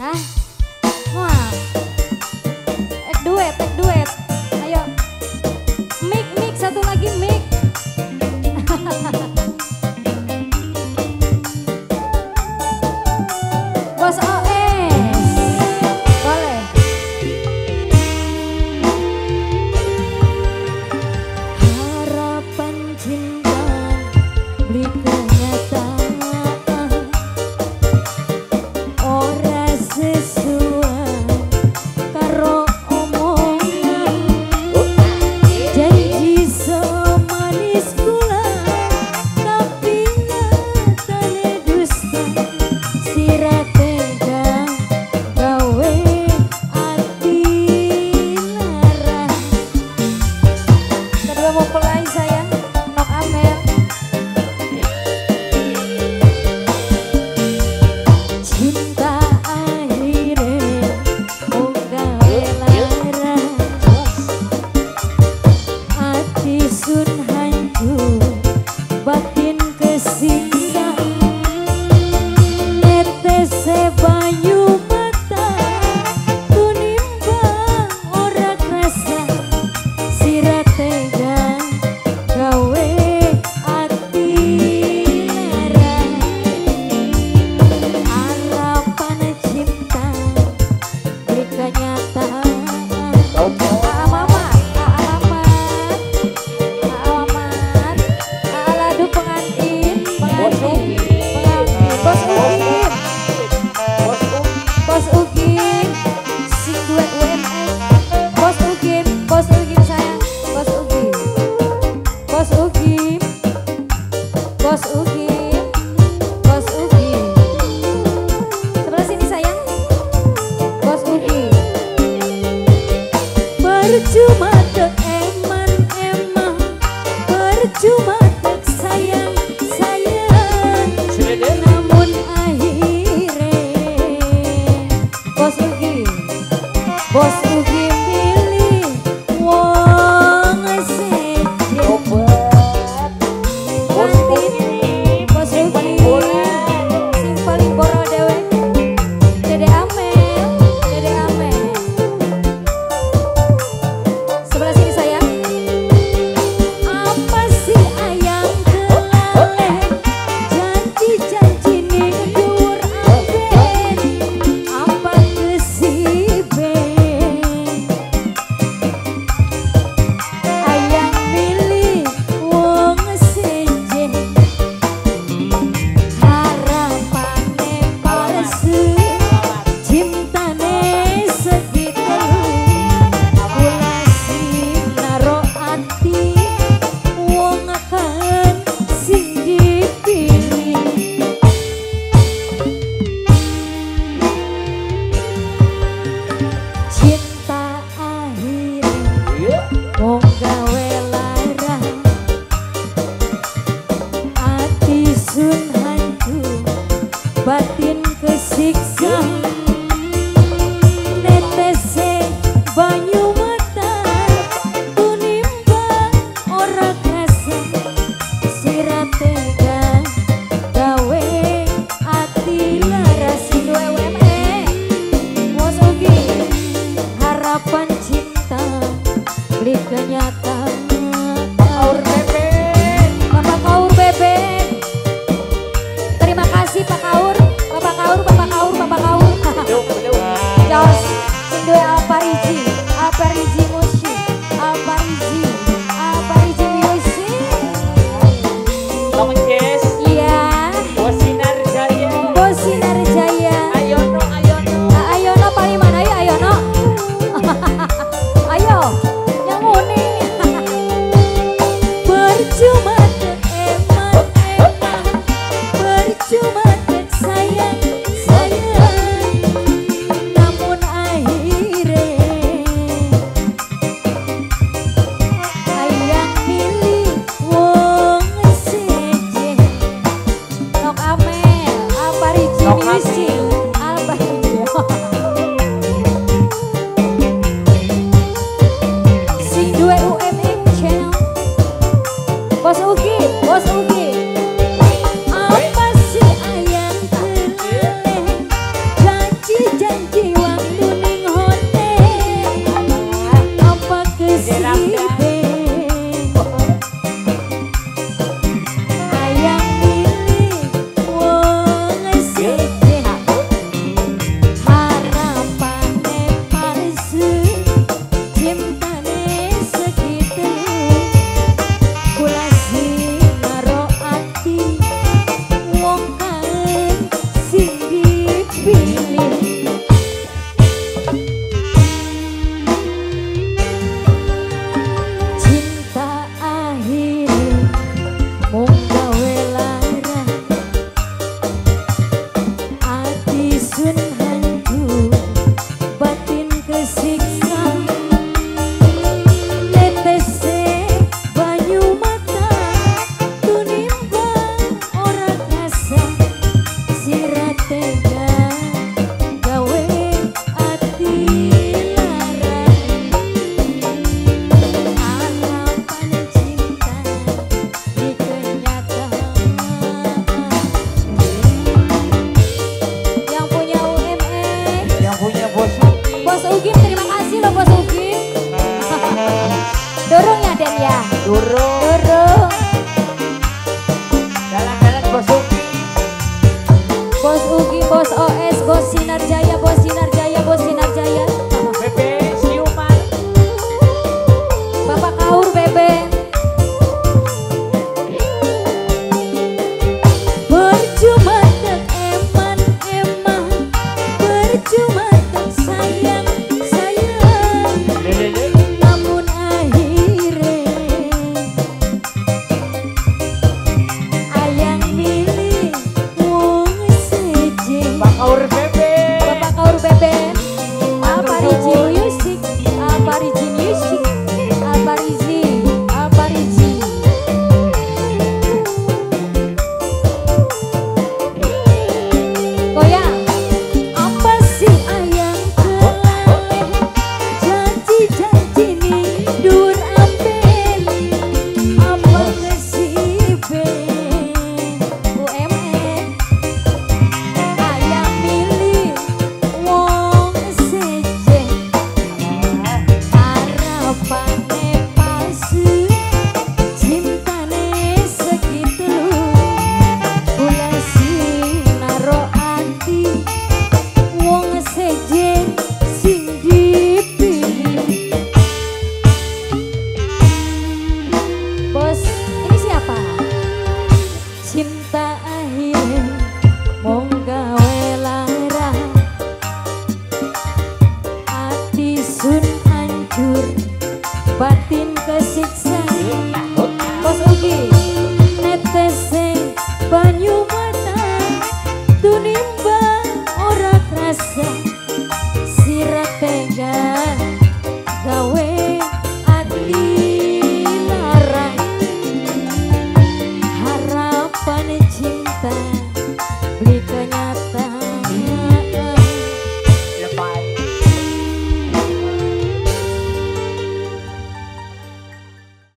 Hah? Wah. Duet, duet. Ayo. Mic, mic, satu lagi mic. Bos OS. Boleh. Harapan cinta beli kenyataan, ora sesuai karo omongan, janji semanis gula tapi nyatane dusta, sira tega gawe ati lara. Kedua mempelai sayang Nok Amel. Cinta akhire mung gawe lara, ati sun hancur batin kesiksa, netese banyu mata tunimbang ora krasa, sira tega gawe ati lara. Harapan cinta beri kenyataan. Aa Mama, Aa Mamat, Aa Mamat, Aa Ladu pengantin, pengantin, pengantin, Bos Ugim, Bos Ugim, sing duet UMS, Bos Ugim, Bos Ugim sayang, Bos Ugim, Bos Ugim, Bos Ugim, Bos Ugim. Sebelah sini sayang, Bos Ugim. Percuma tek eman emang, percuma tek sayang sayang, namun akhire Bos Ugi, Bos Ugi milih wong sejen. Pengantin Bos Ugi sing paling boro dewek, Dede Amel, Dede Amel. Sebelah sini sayang. Apa sih ayang kelalen, janji-janji ning dhuwur amben, apa kesiben, ayang milih wong sejen, harapane palsu, cintane segi telu, kula sing naro ati wong akan sing dipilih. Cinta akhire mung gawe lara, ati sun hancur batin kesiksa, netese banyu mata tunimbang ora krasa, sira tega gawe ati lara. Sing duwe UME Bos Ugi, harapan cinta beli kenyataan. Kaur Bebek, Bapak Kaur Bebek, terima kasih Pak Kaur, Bapak Kaur, Bapak Kaur, Bapak Kaur. dipilih. Cinta akhir mung gawe lara, ati sun hancur, batin kesiksa. Tetese banyu mata tunimbang ora kasa, sira tega gawe ati lara. Harapan cinta di kenyataan. Yang punya UMX, Yang punya Bos Ugi. Bos Ugim, terima kasih loh Bos Ugim. Dorong ya Den ya. Durung. Dorong. Jalan-jalan Bos Ugi. Bos Ugi, Bos OS, Bos Sinar Jaya, Bos Sinar Jaya, Bos Sinar Jaya. Bebe siuman. Bapak Kaur Bebe. Percuma tak eman-eman, percuma tak sayang-sayang, Lele. namun akhirnya ayang milih wong seje. Pak Kaur Bebe. Bapak Kaur Bebe, Alpariji Music, Alpariji Music, Alpariji, Alpariji. Goyang. Apa sih ayang kelalen, janji-janji nindur amben, apa ngesibe UMN. Ayang milih wong seje, harapane palsu, cintane segitu. Kula sing naro ati wong seje sing dipilih. Bos, ini siapa? Cinta akhir mung gawe lara, ati sun